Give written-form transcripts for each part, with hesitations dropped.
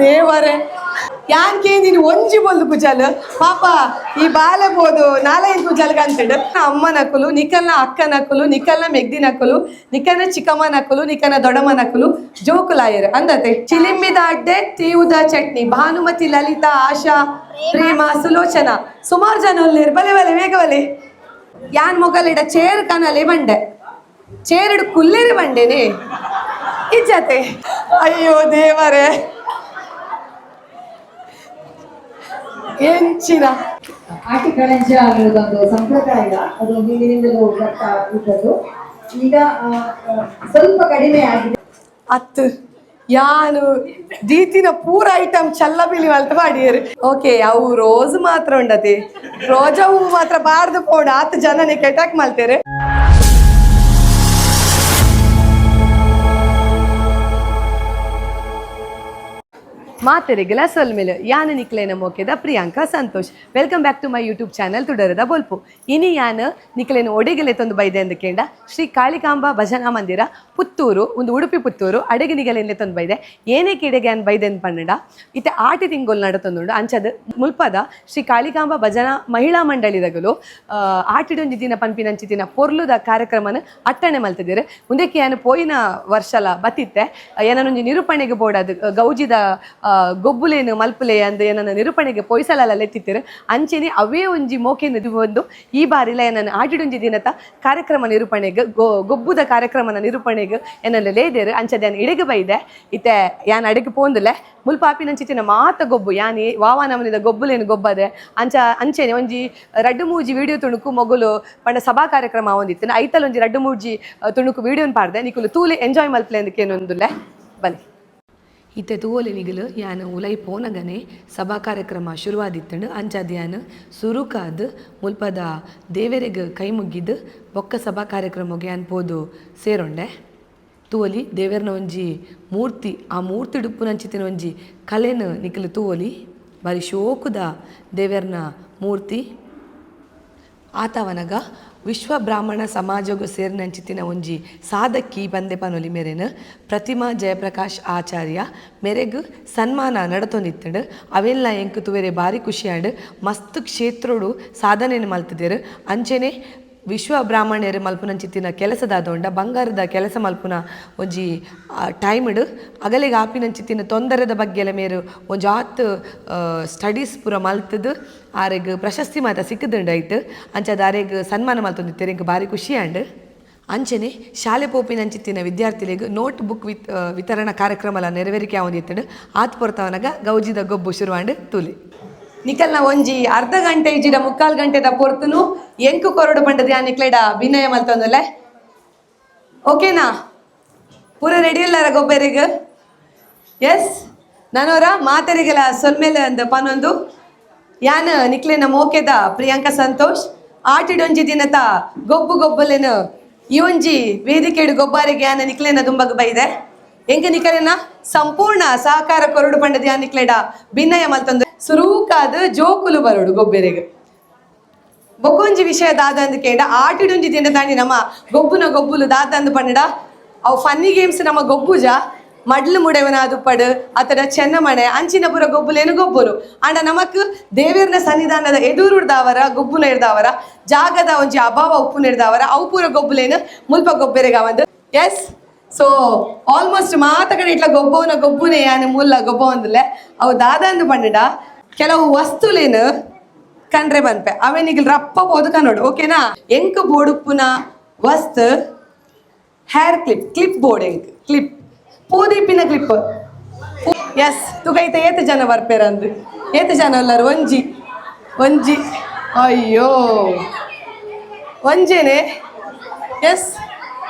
ದೇವರೇ, ಯಾನ್ಕೆ ನೀನು ಒಂಜಿ ಬೊಲ್ದು ಕುಜಲ್ ಪಾಪ ಈ ಬಾಲೆ ಬೋದು ನಾಲೈದು ಕುಜಲ್ ಅಂತಿಡು. ಅಮ್ಮ ನಕುಲು, ನಿಕಲ್ನ ಅಕ್ಕ ನಕುಲು, ನಿಕಲ್ನ ಮೆಗ್ದಿ ನಕುಲು, ನಿಕಲ್ನ ಚಿಕ್ಕಮ್ಮ ನಕುಲು, ನಿಕಲ್ನ ದೊಡಮ್ಮ ನಕುಲು ಜೋಕುಲಾಯರು ಅಂದತೆ. ಚಿಲಿಂಬಿದ ಅಡ್ಡೆ, ತೀವುದ ಚಟ್ನಿ, ಭಾನುಮತಿ, ಲಲಿತಾ, ಆಶಾ, ಪ್ರೇಮ, ಸುಲೋಚನಾ, ಸುಮಾರು ಜನ ಉಲ್ಲೇರು. ಬಲೆ ಬಲೆ ಬೇಗ ಬಲೆ. ಯಾನ್ ಮೊಗಲಿಡ ಚೇರ್ ಕನಲೆ ಬಂಡೆ, ಚೇರಿಡು ಕುಲ್ಲೇರಿ ಬಂಡೇನೆ ಇಜ್ಜತೆ. ಅಯ್ಯೋ ದೇವರೇ, ಎಂಚಿನ ಆಟಿ ಕಳಂಜ ಅನ್ನುವುದೊಂದು ಸಂಪ್ರದಾಯ, ಅದು ಹಿಂದಿನಿಂದಲೂ ಬರ್ತಾ ಇದ್ದದ್ದು. ಈಗ ಸ್ವಲ್ಪ ಕಡಿಮೆ ಆಗಿದೆ. ಅತ್ತು ಯಾನು ದೀತಿನ ಪೂರ ಐಟಮ್ ಚಲ್ಲಬಿಲಿ ಮಲ್ತ ಮಾಡಿಯರು. ಓಕೆ, ಅವು ರೋಸ್ ಮಾತ್ರ ಉಂಡತಿ, ರೋಜಾ ಹೂವು ಮಾತ್ರ ಬಾರ್ದು ಪೋಡ ಆತ ಜನನೇ ಕೆಟಾಕ್ ಮಲ್ತೇರೆ. ಮಾತೆರೆಗೆಲ ಸೊಲ್ಮೆಲು. ಯಾನ್ ನಿಕ್ಲೇನ ಮೋಕೆದ Priyanka Santosh. Welcome back to my YouTube channel ತುಡರದ ಬೊಲ್ಪು. ಇನಿ ಯಾನ್ ನಿಕ್ಲೇನ ಒಡೆಗೆಲೆ ತಂದು ಬೈದೆ ಅಂದಕೇಂಡ ಶ್ರೀ ಕಾಳಿಕಾಂಬ ಭಜನಾ ಮಂದಿರ ಪುತ್ತೂರು, ಒಂದು ಉಡುಪಿ ಪುತ್ತೂರು ಅಡೆಗೆ ನಿಗಲೆನ್ಲೆ ತಂದು ಬೈದೆ. ಏನೇ ಕೀಡೆಗೆ ಅನ್ ಬೈದೆ ಅಂದ್ ಪಂಡ, ಇತ್ತೆ ಆಟಿ ತಿಂಗೊಲ್ ನಡತೊಂದುಂಡು. ಅಂಚದ ಮುಲ್ಪದ ಶ್ರೀ ಕಾಳಿಕಾಂಬ ಭಜನಾ ಮಹಿಳಾ ಮಂಡಳಿದಗಲು ಆಟಿಡೊಂಜಿ ದಿನ ಪನ್ಪಿನಂಚಿ ದಿನ ಪೊರ್ಲುದ ಕಾರ್ಯಕ್ರಮನ ಅಟ್ಟಣೆ ಮಲ್ತಿದ್ದೀರು. ಮುಂದಕ್ಕೆ ಯಾನ್ ಪೋಯಿನ ವರ್ಷಲ ಬತ್ತಿತ್ತೆ. ಏನನೊಂಜಿ ನಿರೂಪಣೆಗೆ ಬೋಡದು ಗೌಜಿದ ಗೊಬ್ಬುಲೇನು ಮಲ್ಪುಲೆ ಅಂದ್ ಏನನ್ನ ನಿರೂಪಣೆಗೆ ಪೊಯ್ಸಲಲ್ಲ ಲೆತ್ತಿತ್ತಿರು. ಅಂಚೆನೆ ಅವೇ ಒಂಜಿ ಮೋಕೆನ್ ಒಂದು ಈ ಬಾರಿಲ ಏನನ್ನ ಆಟಿಡೊಂಜಿ ದಿನತ ಕಾರ್ಯಕ್ರಮ ನಿರೂಪಣೆಗೆ ಗೊಬ್ಬುದ ಕಾರ್ಯಕ್ರಮನ ನಿರೂಪಣೆಗೆ ಏನನ್ನ ಲೇದೇರು. ಅಂಚದ ಯಾನ್ ಇಡೆಗೆ ಬೈದೆ. ಇತ್ತೆ ಯಾನ್ ಅಡೆಗೆ ಪೋಂದುಲೆ. ಮುಲ್ಪ ಆಪಿನಂಚಿತ್ತಿನ ಮಾತ ಗೊಬ್ಬು ಯಾನಿ ವಾವಾ ನಮನಿದ ಗೊಬ್ಬುಲೇನು ಗೊಬ್ಬದೆ. ಅಂಚ ಅಂಚೆನೆ ಒಂಜಿ ರಡ್ಡು ಮೂಜಿ ವಿಡಿಯೋ ತುಣುಕು ಮೊಗುಲು ಪಂಡ ಸಭಾ ಕಾರ್ಯಕ್ರಮ ಒಂದಿತ್ತು. ಐತಲ್ ಒಂಜಿ ರಡ್ಡು ಮೂಜಿ ತುಣುಕು ವಿಡಿಯೋನ್ ಪಾಡ್ದೆ. ನಿಕುಲು ತೂಲೆ ಎಂಜಾಯ್ ಮಲ್ಪಲೆ ಅಂದಕೇನೊಂದುಲ್ಲೆ. ಬಲೆ. ಇತ್ತೆ ತೂವೊಲಿ ನಿಗಲು, ಯಾನ್ ಉಲೈ ಪೋನಗನೆ ಸಭಾ ಕಾರ್ಯಕ್ರಮ ಶುರುವಾದಿತ್ತಂಡು. ಅಂಚಾದ್ ಯಾನ್ ಸುರುಕಾದ್ ಮುಲ್ಪದ ದೇವೆರೆಗ್ ಕೈ ಮುಗ್ಗಿದ್ ಬೊಕ್ಕ ಸಭಾ ಕಾರ್ಯಕ್ರಮೊಗೆ ಯಾನ್ ಪೋದು ಸೇರೊಂಡೆ. ತೂವೊಲಿ, ದೇವೆರ್ನ ಒಂಜಿ ಮೂರ್ತಿ, ಆ ಮೂರ್ತಿ ಡುಪ್ಪುನಂಚಿತ್ತಿನ ಒಂಜಿ ಕಲೆನ್ ನಿಕುಲು ತೂವೊಲಿ. ಬಾರಿ ಶೋಕುದ ದೇವೆರ್ನ ಮೂರ್ತಿ. ಆತವನಗ ವಿಶ್ವ ಬ್ರಾಹ್ಮಣ ಸಮಾಜಗ್ ಸೇರಿನಂಚಿತ್ತಿನ ಒಂಜಿ ಸಾಧಕಿ ಬಂದೆ ಪನೊಲಿ ಮೇರೆನ್ ಪ್ರತಿಮಾ ಜಯಪ್ರಕಾಶ್ ಆಚಾರ್ಯ ಮೇರೆಗ್ ಸನ್ಮಾನ ನಡತೊಂದಿತ್ತಂಡು. ಅವೆಲ್ಲ ಎಂಕ್ ತೂವೆರೆ ಬಾರಿ ಖುಷಿಯಾಂಡ್. ಮಸ್ತ್ ಕ್ಷೇತ್ರಡು ಸಾಧನೆನ್ ಮಲ್ತಿದೆರ್. ಅಂಚೆನೆ ವಿಶ್ವ ಬ್ರಾಹ್ಮಣೆರ್ ಮಲ್ಪುನಂಚಿತ್ತಿನ ಕೆಲಸದಾದೊಂಡ ಬಂಗಾರದ ಕೆಲಸ ಮಲ್ಪುನ ಒಂಜಿ ಟೈಮ್ಡ್ ಅಗಲೆಗ್ ಆಪಿನಂಚಿತ್ತಿನ ತೊಂದರೆದ ಬಗ್ಗೆಲ ಮೇರು ಒಂಜಿ ಆತ್ ಸ್ಟಡೀಸ್ ಪೂರ ಮಲ್ತುದು ಆರೆಗ್ ಪ್ರಶಸ್ತಿ ಮಾತ ಸಿಕ್ಕುದುಂಡು ಐಟ್. ಅಂಚಾದ್ ಆರೆಗ್ ಸನ್ಮಾನ ಮಲ್ತೊಂದಿತ್ತೆರ್. ಎಂಕ್ ಬಾರಿ ಖುಷಿ ಆಂಡ್. ಅಂಚೆನೆ ಶಾಲೆ ಪೋಪಿನಂಚಿತ್ತಿನ ವಿದ್ಯಾರ್ಥಿಲೆಗ್ ನೋಟ್ ಬುಕ್ ವಿತರಣಾ ಕಾರ್ಯಕ್ರಮಲ ನೆರವೇರಿಕೆ ಆವೊಂದಿತ್ತುಂಡು. ಆತ್ ಪೊರ್ತವನಗ ಗೌಜಿದ ಗೊಬ್ಬು ಶುರುವಾಂಡ್. ತೂಲಿ. ನಿಕಲ್ನ ಒಂಜಿ ಅರ್ಧ ಗಂಟೆ ಇಜ್ಜಿಡ ಮುಕ್ಕಾಲ್ ಗಂಟೆದ ಪೊರ್ತುನು ಎಂಕು ಕೊರಡು ಪಂಡದ ಯಾನ್ ನಿಕ್ಲೆಡ ವಿನಯ ಮಲ್ತೊಂದುಲ್ಲೆ. ಓಕೆನಾ? ಪೂರ ರೆಡಿ ಇಲ್ಲಾರ ಗೊಬ್ಬೆರೆಗ್? ಎಸ್, ನಾನೋರ ಮಾತೆರಿಗೆಲ ಸೊಲ್ಮೇಲೆ ಅಂದ ಪನೊಂದು ಯಾನ್ ನಿಕ್ಲೆನ ಮೋಕೆದ ಪ್ರಿಯಾಂಕಾ ಸಂತೋಷ್. ಆಟಿಡೊಂಜಿ ದಿನತ ಗೊಬ್ಬು ಗೊಬ್ಬಲೇನು ಈ ಒಂಜಿ ವೇದಿಕೆಡು ಗೊಬ್ಬಾರಿಗೆ ಯಾನ್ ನಿಕ್ಲೆನ ದುಂಬಗ್ ಬೈದೆ. ಎಂಕ ನಿಕಲೆನ ಸಂಪೂರ್ಣ ಸಹಕಾರ ಕೊರಡು ಪಂಡದ ಯಾನ್ ನಿಕ್ಲೆಡ ಭಿನ್ನಯ ಮಲ್ತೊಂದು. ಸುರೂಕಾದ ಜೋಕುಲು ಬರೋಡು ಗೊಬ್ಬೆರೆಗ್. ಬೊಕ್ಕೊಂಜಿ ವಿಷಯ ದಾದ ಅಂದ್ ಕೇಂಡ, ಆಟಿಡೊಂಜಿ ದಿನ ತಾಂಡಿ ನಮ್ಮ ಗೊಬ್ಬುನ ಗೊಬ್ಬುಲು ದಾದ ಅಂದ್ ಪಂಡ, ಅವು ಫನ್ನಿ ಗೇಮ್ಸ್ ನಮ್ಮ ಗೊಬ್ಬುಜ. ಮಡ್ಲು ಮುಡೆವನ ದುಪ್ಪಡು ಅತಡ ಚೆನ್ನಮಣೆ ಅಂಚಿನ ಪುರ ಗೊಬ್ಬುಲೇನು ಗೊಬ್ಬುನು. ಆಂಡ ನಮಕ್ ದೇವೇರ್ನ ಸನ್ನಿಧಾನದ ಎದುರುಡ್ದಾವರ ಗೊಬ್ಬುನ ಇರ್ದಾವರ, ಜಾಗದ ಒಂಜಿ ಅಭಾವ ಉಪ್ಪುನ ಇರ್ದಾವರ ಅವು ಪೂರ ಗೊಬ್ಬುಲೇನು ಮುಲ್ಪ ಗೊಬ್ಬೆರೆಗ ಒಂದು. S, so almost ಮಾತ ಕಡೆ ಇಟ್ಲ ಗೊಬ್ಬವನ ಗೊಬ್ಬುನೆ ಯಾನ್ ಮುಲ್ಲ ಗೊಬ್ಬ ಒಂದುಲ್ಲೆ. ಅವು ದಾದ ಅಂದ್ ಪಂಡ, ಕೆಲವು ವಸ್ತುಲೇನು ಕಂಡ್ರೆ ಬನ್ಪೆ, ಅವೆನಿಗೆ ರಪ್ಪ ಬೋದು ಕನ್ನೋಡು. ಓಕೆನಾ? ಎಂಕ್ ಬೋಡುಪ್ಪುನ ವಸ್ತು hair clip, clip board. ಎಂಕ್ ಕ್ಲಿಪ್ ಪೂದೀಪಿನ ಕ್ಲಿಪ್. ಎಸ್, ತುಗೈತ ಏತ್ ಜನ ಬರ್ಪೇರ ಅಂದು. ಏತ್ ಜನ ಎಲ್ಲರು? ಒಂಜಿ ಒಂಜಿ, ಅಯ್ಯೋ, ಒಂಜೇನೆ. ಎಸ್,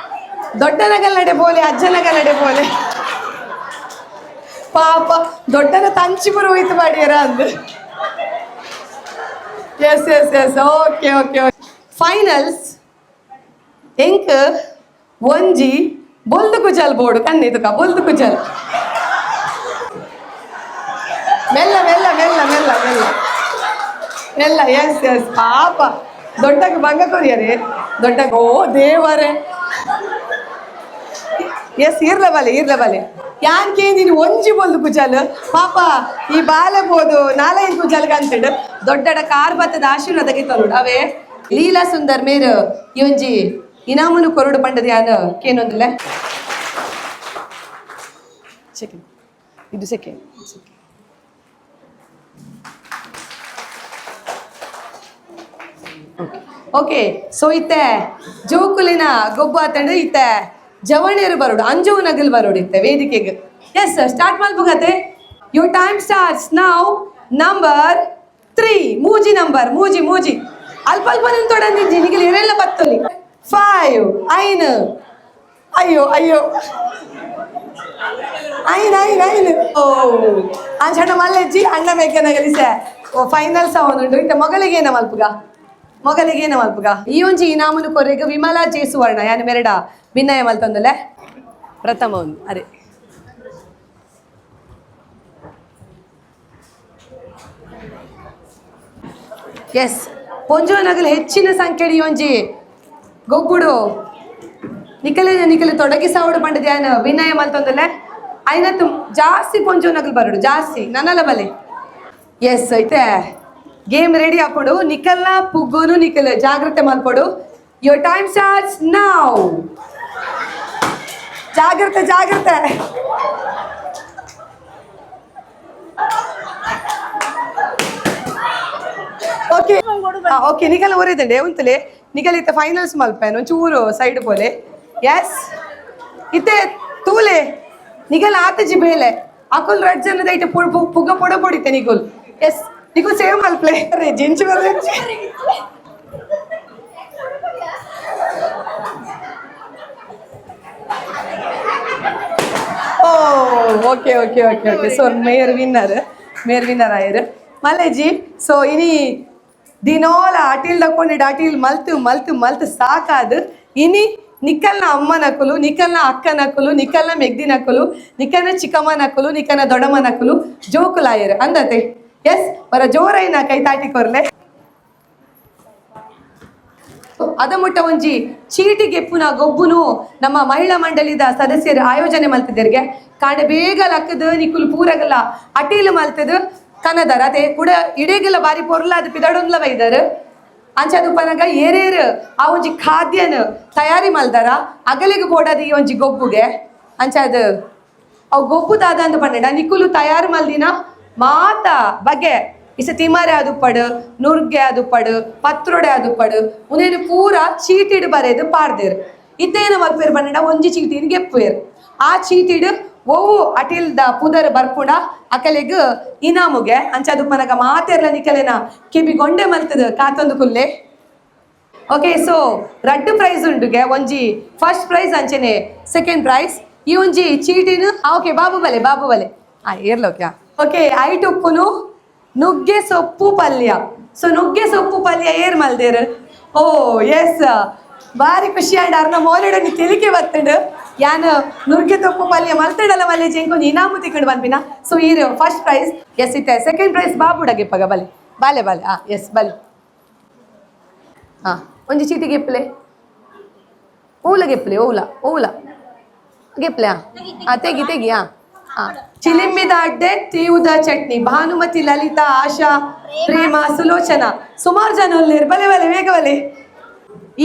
ದೊಡ್ಡನಗಲ್ಲಡೆ ಪೋಲೆ, ಅಜ್ಜನಗಲ್ಲಡೆ ಪೋಲೆ. ಪಾಪ ದೊಡ್ಡನ ತಂಚಿ ಪುರ ಹೋಯ್ತು ಮಾಡ್ಯಾರ ಅಂದು. Yes yes yes, okay okay. Finals ಎಂಕ್ ಒಂಜಿ ಬೊಲ್ದು ಕುಜಲ್ ಬೋರ್ಡು ಕಣ್ಣಿದುಕ ಬೊಲ್ದು ಕುಜಲ್. ಮೆಲ್ಲ ಮೆಲ್ಲ ಮೆಲ್ಲ ಮೆಲ್ಲ ಮೆಲ್ಲ ಮೆಲ್ಲ. ಎಸ್ ಎಸ್, ಪಾಪ ದೊಡ್ಡಗೆ ಭಂಗ ಕೊರಿಯರೇ ದೊಡ್ಡಗೆ. ಓ ದೇವರೇ. ಎಸ್, ಇರ್ಲ ಬಲೆ, ಇರ್ಲ ಬಲೆ. ಯಾನ್ ಕೇಂದಿನಿ ಒಂಜಿ ಬೊಲ್ದು ಕುಜಲ್ ಪಾಪ ಈ ಬಾಲೆ ಬೋದು ನಾಲೈದು ಕುಜಲ್ ಕಂತಂಡು ದೊಡ್ಡಡ ಕಾರ್ ಬತ್ತದ ಆಶೀರ್ವಾದಕ್ಕೆ ತರುಡು ಅವೇ ಲೀಲಾ ಸುಂದರ್ ಮೇರ್ ಈ ಒಂಜಿ ಇನಾಮುನು ಕೊರಡು ಪಂಡದ ಯಾನ್ ಕೇನೊಂದಿಲ್ಲ. ಸೆಕೆಂಡ್, ಇದು second. Okay, so ಇತ್ತೆ ಜೋಕುಲಿನ ಗೊಬ್ಬ ಆತಂಡು ಇತ್ತೆ ಜವಣಿಯರು ಬರೋಡು, ಅಂಜುವು ನಗಲ್ ಬರೋಡು ಇತ್ತೆ ವೇದಿಕೆಗೆ. ಎಸ್, ಸ್ಟಾರ್ಟ್ ಮಲ್ಪುಗತೆ. Your time starts now. Number 3, ಮೂಜಿ ನಂಬರ್, ಮೂಜಿ ಮೂಜಿ ಅಲ್ಪ ಅಲ್ಪ ನಿಂತೊಡಂದಿಜ್ಜಿ ನಿಗಲ್ ಇರೆಲ್ಲ ಬತ್ತೊಲಿ. 5 5, ಅಯ್ಯೋ ಅಯ್ಯೋ, ಐನ್ ಐನ್ ಐನ್. ಓ ಅಂಚಣ್ಣ ಮಲ್ಲೆಜ್ಜಿ ಅಣ್ಣ ಮೇಕನಗಲಿಸೆ. ಓ ಫೈನಲ್ ಸಹ ಒಂದುಂಡು. ಇತ್ತೆ ಮೊಗಲಿಗೇನ ಮಲ್ಪುಗ, ಮೊಗಲಿಗೇನ ಮಲ್ಪುಗ. ಈ ಒಂಜಿ ಇನಾಮುನು ಕೊರೆಗ್ ವಿಮಲಾ ಜೆ ಸುವರ್ಣ ಯಾನ್ ಮೆರಡ ಭಿನ್ನಯ ಮಲ್ತೊಂದುಲೆ ಪ್ರಥಮ ಒಂದು ಅರೆ. ಎಸ್, ಪೊಂಜೋನಗಲ್ ಹೆಚ್ಚಿನ ಸಂಖ್ಯೆಡ್ ಈ ಒಂಜಿ ಗೊಬ್ಬುಡು ನಿಕಲೆ ನಿಕಲೆ ತೊಡಗಿಸಾವಡು ಪಂಡದ ಯಾನ್ ವಿನಯ ಮಲ್ತೊಂದುಲೆ. ಐನತ್ತು ಜಾಸ್ತಿ ಪೊಂಜೋನಗಲ್ ಬರಡು ಜಾಸ್ತಿ ನನ್ನಲ ಬಲೆ. ಎಸ್, ಐತೆ ಗೇಮ್ ರೆಡಿ ಆಪುಂಡು. ನಿಕಲ್ನ ಪುಗ್ಗುನು ನಿಕಲ್ ಜಾಗ್ರತೆ ಮಲ್ಪೊಡು. Your time starts now. ಜಾಗ್ರತೆ ಜಾಗ್ರತೆ. ಓಕೆ ಓಕೆ, ನಿಕಲ್ ಊರಿದಂಡೆ ಉಂತಲೆ ನಿಕಲ್ ಇತ್ತೆ ಫೈನಲ್ಸ್ ಮಲ್ಪೇನು ಒಂಚೂರು ಸೈಡ್ ಪೋಲೆ. ಎಸ್, ಇತ್ತೆ ತೂಲೆ ನಿಗಲ್ ಆತಜಿ ಬೇಲೆ ಅಕುಲ್ ರಡ್ ಜನದ ಇಟ್ಟು ಪುಗ್ಗ ಪೊಡ ಪೊಡಿತೆ ನಿಗುಲ್. ಎಸ್, ನಿಗುಲ್ ಸೇವ್ ಮಲ್ಪ್ಲೆ ರೇ ಜಿಂಚಿ ಬರ್ರೆ. ಓ okay okay okay okay. So mayor winner, mayor winner ಆಯರ್ ಮಲ್ಲೇಜಿ. So ಇನಿ ದಿನೋಲ ಅಟಿಲ್ ತಕೊಂಡಿಡ್ ಅಟಿಲ್ ಮಲ್ತು ಮಲ್ತು ಮಲ್ತು ಸಾಕಾದ್. ಇನಿ ನಿಕಲ್ನ ಅಮ್ಮನಕುಲು, ನಿಕಲ್ನ ಅಕ್ಕನಕುಲು, ನಿಕಲ್ನ ಮೆಗ್ದಿನಕುಲು, ನಿಕಲ್ನ ಚಿಕ್ಕಮ್ಮನಕುಲು, ನಿಕಲ್ನ ದೊಡ್ಡಮ್ಮನಕುಲು ಜೋಕುಲಾಯರ್ ಅಂದತೆ. ಎಸ್, ಬರ ಜೋರೈನ ಕೈ ತಾಟಿ ಕೊರ್ಲೆ. ಅದ ಮುಟ್ಟ ಒಂಜಿ ಚೀಟಿ ಗೆಪ್ಪುನ ಗೊಬ್ಬುನು ನಮ್ಮ ಮಹಿಳಾ ಮಂಡಳಿದ ಸದಸ್ಯರು ಆಯೋಜನೆ ಮಲ್ತಿದ್ದರಿಗೆ. ಕಾಂಡೆ ಬೇಗ ಲಕ್ಕದ ನಿಕುಲು ಪೂರಗಲ್ಲ ಅಟೀಲು ಮಲ್ತದ ಕನದರ ಅದೇ ಕೂಡ ಇಡೇಗೆಲ್ಲ ಬಾರಿ ಪೊರ್ಲ ಅದು ಪಿದಡೊಂದ್ಲ ಬೈದಾರ. ಅಂಚದ ಉಪನಗ ಏರೇರು ಆ ಒಂಜಿ ಖಾದ್ಯನ ತಯಾರಿ ಮಲ್ದಾರ ಅಗಲಿಗೆ ಬೋಡದ ಈ ಒಂಜಿ ಗೊಬ್ಬುಗೆ. ಅಂಚಾದ ಅವು ಗೊಬ್ಬು ದಾದ ಅಂತ ಪಂಡ ನಿಕುಲು ತಯಾರು ಮಲ್ದಿನ ಮಾತ ಬಗೆ ಇಸ ತಿಮಾರೆ ಆದುಪ್ಪಡು, ನುರ್ಗೆ ಆದುಪ್ಪಡು, ಪತ್ರೊಡೆ ಆದುಪ್ಪಡು, ಉಂದೇನು ಪೂರ ಚೀಟಿಡ್ ಬರೆದು ಪಾಡ್ದೇರು. ಇತ್ತೇನ ಮಲ್ಪೇರು ಪಂಡ ಒಂಜಿ ಚೀಟಿನ ಗೆಪ್ಪುವೇರು. ಆ ಚೀಟಿಡ್ ಒವು ಅಟಿಲ್ದ ಪುದರ್ ಬರ್ಪುಂಡ ಅಕಲೆಗ್ ಇನಾಮುಗೆ. ಅಂಚಾದುಪ್ಪನಗ ಮಾತೆರ್ಲ ನಿಕಲೆನ ಕೆಬಿ ಗೊಂಡೆ ಮಲ್ತದ ಕಾತೊಂದು ಕುಲ್ಲೆ. ಓಕೆ, ಸೊ ರಡ್ಡು ಪ್ರೈಸ್ ಉಂಡುಗೆ, ಒಂಜಿ ಫಸ್ಟ್ ಪ್ರೈಸ್ ಅಂಚನೆ ಸೆಕೆಂಡ್ ಪ್ರೈಸ್. ಈ ಒಂಜಿ ಚೀಟಿನ ಓಕೆ ಬಾಬು ಬಲೆ ಬಾಬು ಬಲೆ ಏರ್ಲೋಕೆ. ಓಕೆ, ಐಟ್ ಉಪ್ಪುನು ನುಗ್ಗೆ ಸೊಪ್ಪು ಪಲ್ಯ. ಸೊ ನುಗ್ಗೆ ಸೊಪ್ಪು ಪಲ್ಯ ಏರ್ ಮಲ್ದೇರು? ಓ ಎಸ್, ಬಾರಿ ಖುಷಿ ಆಂಡ್ ಅರ್ನ ಮೋಲೆಡನಿ ತೆಲಿಕೆ ಬತ್ತಂಡು. ಯಾನ್ ನುಗ್ಗೆ ತೊಪ್ಪು ಪಲ್ಯ ಮಲ್ತಡಲ ಮಲ್ಲೆ ಜೆಂಕೊಂಜಿ ಇನಾಮು ತಿಕ್ಕಂಡು ಪನ್ಪಿನ. ಸೊ ಈರ್ first prize. S, ಇತ್ತೆ ಸೆಕೆಂಡ್ ಪ್ರೈಸ್ ಬಾಬುಡಗೆ ಪಗ ಬಲೆ ಬಾಲೆ ಬಾಲೆ. ಎಸ್ ಬಲೆ. ಒಂಜಿ ಚೀಟಿ ಗೆಪ್ಪಲೆ, ಓಲ ಗೆಪ್ಪಲೆ, ಓಲ ಓಲ ಗೆಪ್ಪಲೆ. ತೆಗಿ ತೆಗಿ. ಚಿಲಿಂಬಿದ ಅಡ್ಡೆ ತೀವುದ ಚಟ್ನಿ. ಭಾನುಮತಿ, ಲಲಿತಾ, ಆಶಾ, ಪ್ರೇಮ, ಸುಲೋಚನಾ, ಸುಮಾರು ಜನ ಉಲ್ಲೇರು. ಬಲೆ ಬಲೆ ಬೇಗ ಬಲೆ.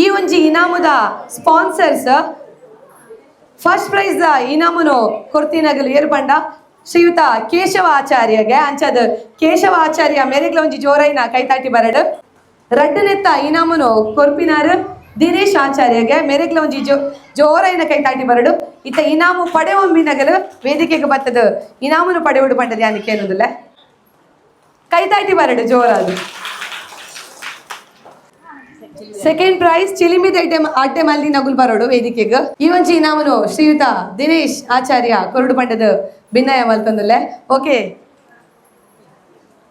ಈ ಒಂಜಿ ಇನಾಮುದ sponsors first prize ಇನಾಮುನು ಕೊರ್ತಿನಗಲು ಏರ್ಪಂಡ ಶ್ರೀಯುತ ಕೇಶವ ಆಚಾರ್ಯಗೆ. ಅಂಚದ ಕೇಶವ ಆಚಾರ್ಯ ಮೇರೆಗ್ಲ ಒಂಜಿ ಜೋರೈನ ಕೈತಾಟಿ ಬರಡು. ರಡ್ಡನೆತ್ತ ಇನಾಮುನು ಕೊರ್ಪಿನಾರು ದಿನೇಶ್ ಆಚಾರ್ಯಗೆ, ಮೇರೆಗ್ಲ ಒಂಜಿ ಜೋರೈನ ಕೈತಾಟಿ ಬರಡು. ಇತ್ತ ಇನಾಮು ಪಡೆವೊಂಬಿನಗಲು ವೇದಿಕೆಗೆ ಬತ್ತದ ಇನಾಮುನು ಪಡೆವುಡು ಪಂಡದ ಯಾನಿಕೆ ಏನೊಂದಿಲ್ಲ. ಕೈತಾಟಿ ಬರಡು ಜೋರಾದು. ಸೆಕೆಂಡ್ ಪ್ರೈಸ್ ಚಿಲಿಮಿದ ಅಡ್ಡೆ ಮಲ್ದಿ ನಗುಲ್ ಬರೋಡು ವೇದಿಕೆಗೆ. ಈ ಒಂಜಿ ಇನಾಮುನು ಶ್ರೀಯುತ ದಿನೇಶ್ ಆಚಾರ್ಯ ಕೊರಡು ಪಂಡದ ಭಿನ್ನಯ ಮಲ್ತೊಂದುಲ್ಲೆ. ಓಕೆ,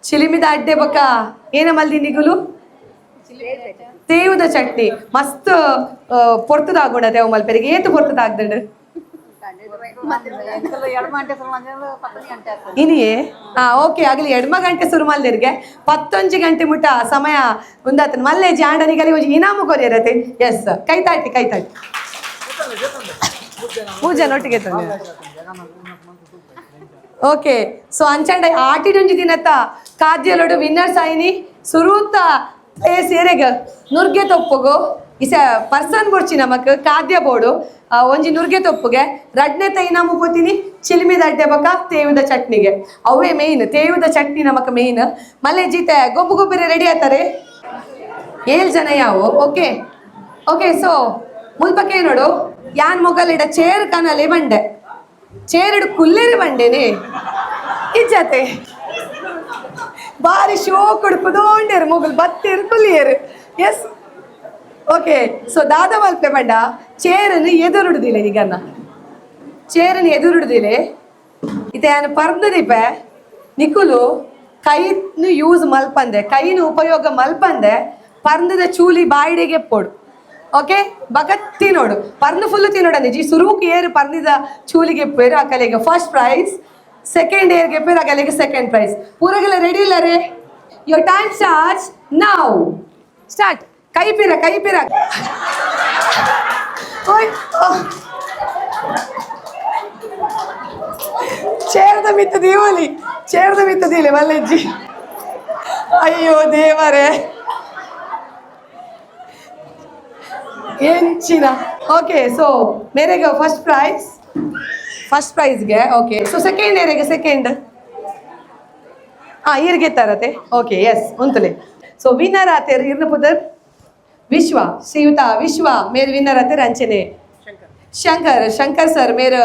ಚಿಲಿಮಿದ ಅಡ್ಡೆ ಬೊಕ್ಕ ಏನ ಮಲ್ದಿ ನಿಗುಲು? ತೇವುದ ಚಟ್ನಿ. ಮಸ್ತ್ ಪೊರ್ತುದಾಗುಂಡ ತೇವು ಮಲ್ಪೆರಿಗೆ. ಏತು ಪೊರ್ತುದಾಗ್ದಂಡು ಇನಿಯೇ? ಓಕೆ, ಆಗಲಿ ಎಡ್ಮ ಗಂಟೆ ಶುರು ಮಲ್ದಿರ್ಗೆ 11 ಗಂಟೆ ಮುಟ್ಟ ಸಮಯ ಉಂದಾತನ ಮಲ್ಲೆ ಜಾಂಡನಿಗಲಿ ಒಂಜಿ ಇನಾಮು ಕೊರಿಯರತೆ. ಎಸ್, ಕೈ ತಾಟಿ ಕೈ ತಾಟಿ. ಪೂಜಾ ನೊಟ್ಟಿಗೆ ತಂದೆ. Okay so ಅಂಚಂಡ ಆಟಿಡೊಂಜಿ ದಿನತ ಖಾದ್ಯಲೋಡು ವಿನ್ನರ್ಸ್ ಆಯಿನಿ ಸುರೂತ ಪ್ಲೇಸ್ ಏರೆಗ್ ನುರ್ಗೆ ತೊಪ್ಪುಗು ಇಸ ಪರ್ಸನ್ ಬೊಡ್ಚಿ ನಮಕ್ ಖಾದ್ಯ ಬೋಡು. ಒಂಜಿ ನುರ್ಗೆ ತೊಪ್ಪುಗೆ ರಡ್ನೆ ತೈ ನಮು ಪೋತಿನಿ ಚಿಲಿಮಿದ ಅಡ್ಡೆ ಬೊಕ ತೇವುದ ಚಟ್ನಿಗೆ. ಅವೇ ಮೇಯ್ನ್, ತೇವುದ ಚಟ್ನಿ ನಮಕ್ ಮೇಯ್ನ್. ಮಲ್ಲೆ ಜೀತೆ ಗೊಬ್ಬು ಗೊಬ್ಬರ ರೆಡಿ ಆತಾರೆ 7 ಜನ ಯಾವು. Okay okay so ಮುಲ್ಪಕ್ಕೆ ನೋಡು ಯಾನ್ ಮೊಗಲಿಡ ಚೇರ್ ಕನಲೆ ಬಂಡೆ ಚೇರಿಡು ಕುಲ್ಲೇರಿ ಬಂಡೇನೆ ಇಜ್ಜತೆ ಬಾರಿ ಶೋ ಕುಡುಪುದೋಂಡೇರು ಮೊಗಲು ಬತ್ತೇರು ಕುಲ್ಲಿಯರು. S okay so ದಾದ ಮಲ್ಪೆ ಬಂಡ ಚೇರನ್ನು ಎದುರುಡುದಿಲ್ಲ, ಈಗನ್ನ ಚೇರನ್ನು ಎದುರುಡುದಿಲ್ಲ. ಇತ್ತೆ ಯಾನ್ ಪರ್ದದಿಪೆ ನಿಕುಲು ಕೈನು ಯೂಸ್ ಮಲ್ಪಂದೆ, ಕೈನು ಉಪಯೋಗ ಮಲ್ಪಂದೆ ಪರ್ಂದದ ಚೂಲಿ ಬಾಯಿಡೆಗೆ ಪೋಡು. ಓಕೆ ಬಕ ತಿನ್ನೋಡು ಪರ್ಂದು ಫುಲ್ ತಿನ್ನೋಡು ಅಂದೆ ಜಿ ಸುರುಕು ಏರು ಪರ್ಂದಿದ ಚೂಲಿಗೆ ಪೇರು ಆ ಕಲೆಗೆ first prize, second ಏರ್ಗೆ ಪೇರು ಆ ಕಲೆಗೆ ಸೆಕೆಂಡ್ ಪ್ರೈಸ್. ಪೂರಗೆಲ್ಲ ರೆಡಿ ಇಲ್ಲ ರೇ? Your time starts now. Start. ಕೈ ಪಿರ ಕೈ ಪಿರ. ಓಯ್ ಚೇರ್ದ ಮಿತ್ತ ದೀವಲಿ, ಚೇರ್ದ ಮಿತ್ತ ದೀಲೆ ಮಲ್ಲೆಜ್ಜಿ. ಅಯ್ಯೋ ದೇವರೇ ಎಂಚಿನ. ಓಕೆ ಸೊ ಮೇರೆಗೆ first prize, first ಪ್ರೈಸ್ಗೆ. Okay so second ಏರೆಗೆ second ಹಾಂ ಈರ್ಗೆ ತರತೆ. Okay yes ಉಂತಲೆ. ಸೊ ವಿನ್ನರ್ ಆತೇರ್ ಇರ್ನ ಪುದರ್ ವಿಶ್ವ, ಶ್ರೀಯುತ ವಿಶ್ವ ಮೇರ್ ವಿನ್ನರ್ ಆತೇರ್. ಅಂಚನೆ ಶಂಕರ್, ಶಂಕರ್ ಸರ್ ಮೇರ್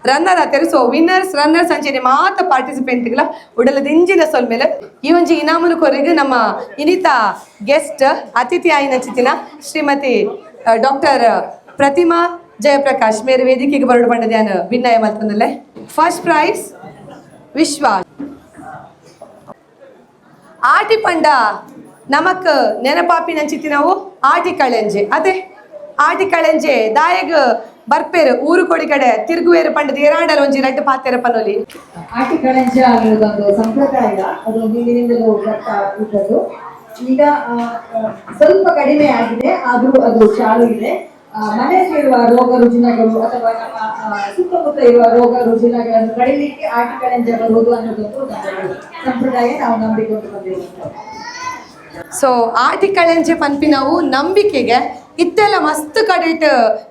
ರನ್ನರ್ ಆತೇರ್. So winners runners ಅಂಚನೆ ಮಾತ ಪಾರ್ಟಿಸಿಪೆಂಟ್ಗಳ ಉಡಲ ದಿಂಜಿನ ಸೊಲ್ಮೇಲೆ. ಈ ಒಂಜಿ ಇನಾಮುನು ಕೊರೆಗ್ ನಮ್ಮ ಇನಿತ ಗೆಸ್ಟ್ ಅತಿಥಿ ಆಯಿನ ಚಿತ್ತಿನ ಶ್ರೀಮತಿ ಡಾಕ್ಟರ್ ಪ್ರತಿಮಾ ಜಯಪ್ರಕಾಶ್ ಮೇರೆ ವೇದಿಕೆಗೆ ಬರಡು ಪಂಡದ್ಯಾನ ವಿನ್ನಯ ಮಲ್ತೊಂದುಲ್ಲೆ. ಫಸ್ಟ್ ಪ್ರೈಸ್ ವಿಶ್ವ. ಆಟಿ ಪಂಡ ನಮಕ್ ನೆನಪಾಪಿ ನಂಚಿತಿ ನಾವು ಆಟಿ ಕಳೆಂಜೆ. ಅದೇ ಆಟಿ ಕಳೆಂಜೆ ದಾಯಗ್ ಬರ್ಪೇರು ಊರು ಕೊಡಿ ಕಡೆ ತಿರುಗುವೇರು ಪಂಡದ ಏರಾಂಡಲ ಒಂಜಿ ರಡ್ಡು ಪಾತೆರ ಪನೊಲಿ. ಆಟಿ ಕಳೆಂಜ ಅನ್ನುವುದೊಂದು ಸಂಪ್ರದಾಯ, ಅದು ಹಿಂದಿನಿಂದಲೂ ಬರ್ತಾ ಇದ್ದದ್ದು. ಈಗ ಸ್ವಲ್ಪ ಕಡಿಮೆ ಆಗಿದೆ, ಆದ್ರೂ ಅದು ಚಾಲು ಇದೆ. ಮನೆಯಲ್ಲಿರುವ ರೋಗ ರುಜಿನಗಳು ಅಥವಾ ನಮ್ಮ ಸುತ್ತಮುತ್ತ ಇರುವ ರೋಗ ರುಜಿನಗಳನ್ನು ಕಡಿಲಿಕ್ಕೆ ಆಟಿ ಕಳೆಂಜ ಬರುವುದು ಅನ್ನೋದೊಂದು ನಮ್ಮ ಸಂಪ್ರದಾಯ, ನಾವು ನಂಬಿಕೊಂಡು ಬಂದಿರುವಂಥದ್ದು. ಸೊ ಆಟಿ ಕಳೆಂಜೆ ಪನ್ಪಿನವು ನಂಬಿಕೆಗೆ ಇತ್ತೆಲ್ಲ ಮಸ್ತ್ ಕಡೆಟ್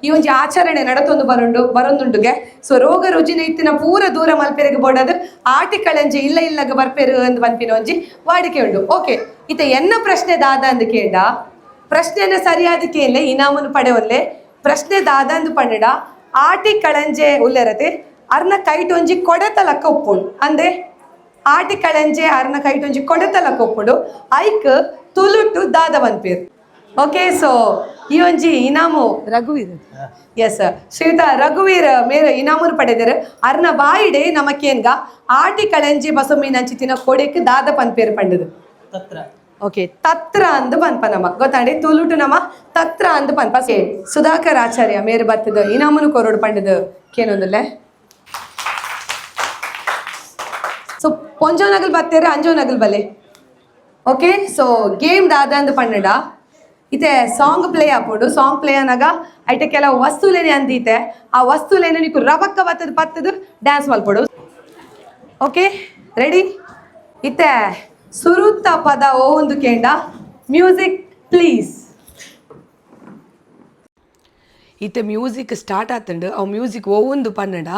ಈ ಒಂಜಿ ಆಚರಣೆ ನಡತೊಂದು ಬರುಂಡು ಬರೊಂದುಂಡುಗೆ. ಸೊ ರೋಗ ರುಜಿನ ಇತ್ತಿನ ಪೂರ ದೂರ ಮಲ್ಪೆರೆಗ್ ಬೋಡದು ಆಟಿ ಕಳೆಂಜೆ ಇಲ್ಲ ಇಲ್ಲಗ ಬರ್ಪೆರು ಅಂದ್ ಪನ್ಪಿನ ಒಂಜಿ ವಾಡಿಕೆ ಉಂಡು. ಓಕೆ ಇತ್ತೆ ಎನ್ನ ಪ್ರಶ್ನೆ ದಾದ ಅಂದ್ ಕೇಂಡ ಪ್ರಶ್ನೆನ ಸರಿಯಾದ ಕೇನ್ಲೆ ಇನಾಮನು ಪಡೆವನ್ಲೆ. ಪ್ರಶ್ನೆ ದಾದ ಅಂದ್ ಪಂಡಡ ಆಟಿ ಕಳಂಜೆ ಉಲ್ಲೆರತೆ ಅರ್ನ ಕೈಟ್ ಒಂಜಿ ಕೊಡೆತ ಲಕ್ಕ ಉಪ್ಪುಂಡು. ಅಂದೆ ಆಟಿ ಕಳಂಜೆ ಅರ್ನ ಕೈಟ್ ಒಂಜಿ ಕೊಡೆತ ಲಕ್ಕ ಉಪ್ಪುಂಡು, ಐಕ್ ತುಳುಟು ದಾದ ಪನ್ಪೇರು. ಓಕೆ ಸೊ ಈ ಒಂಜಿ ಇನಾಮು ರಘುವೀರ್, ಎಸ್ ಶ್ರೀಯುತ ರಘುವೀರ್ ಮೇರೆ ಇನಾಮುನು ಪಡೆದರು. ಅರ್ನ ಬಾಯಿಡೆ ನಮಕೇನ್ಗ ಆಟಿ ಕಳಂಜಿ ಬಸೊಮ್ಮಿ ನಂಚಿತಿನ ಕೊಡೆಕ್ ದಾದ ಪನ್ಪೇರು ಪಂಡದು. ತತ್ರ. ಓಕೆ ತತ್ರ ಅಂದ್ ಪನ್ಪ ನಮ ಗೊತ್ತಾಂಡಿ ತುಳುಟು ನಮ ತತ್ರ ಅಂದ್ ಪನ್ಪ. ಸುಧಾಕರ್ ಆಚಾರ್ಯ ಮೇರೆ ಬತ್ತದ ಇನಾಮುನು ಕೊರಡು ಪಂಡದು ಕೇನೊಂದುಲ್ಲೆ. ಸೊ ಪೊಂಜೋ ನಗಲ್ ಬತ್ತೇರೆ ಅಂಜೋ ನಗಲ್ ಬಲೆ. Okay so game ದಾದ ಅಂದ್ ಪಂಡಡ ಇತ್ತೆ ಸಾಂಗ್ ಪ್ಲೇ ಆಪುಂಡು. ಸಾಂಗ್ ಪ್ಲೇ ಅನಾಗ ಐಟೆ ಕೆಲವು ವಸ್ತುಲೇನೆ ಅಂದೀತೆ, ಆ ವಸ್ತುಲೇನೆ ನಿಕ್ಕು ರಬಕ್ಕ ಬತ್ತದ ಪತ್ತದು ಡ್ಯಾನ್ಸ್ ಮಲ್ಪೊಡು. Okay ready? ಇತ್ತೆ ಸುರುತ್ತ ಪದ ಓ ಒಂದು ಕೇಂಡ ಮ್ಯೂಸಿಕ್ ಪ್ಲೀಸ್. ಇತ್ತೆ ಮ್ಯೂಸಿಕ್ ಸ್ಟಾರ್ಟ್ ಆತಂಡು ಅವು ಮ್ಯೂಸಿಕ್ ಒವೊಂದು ಪನ್ನಡ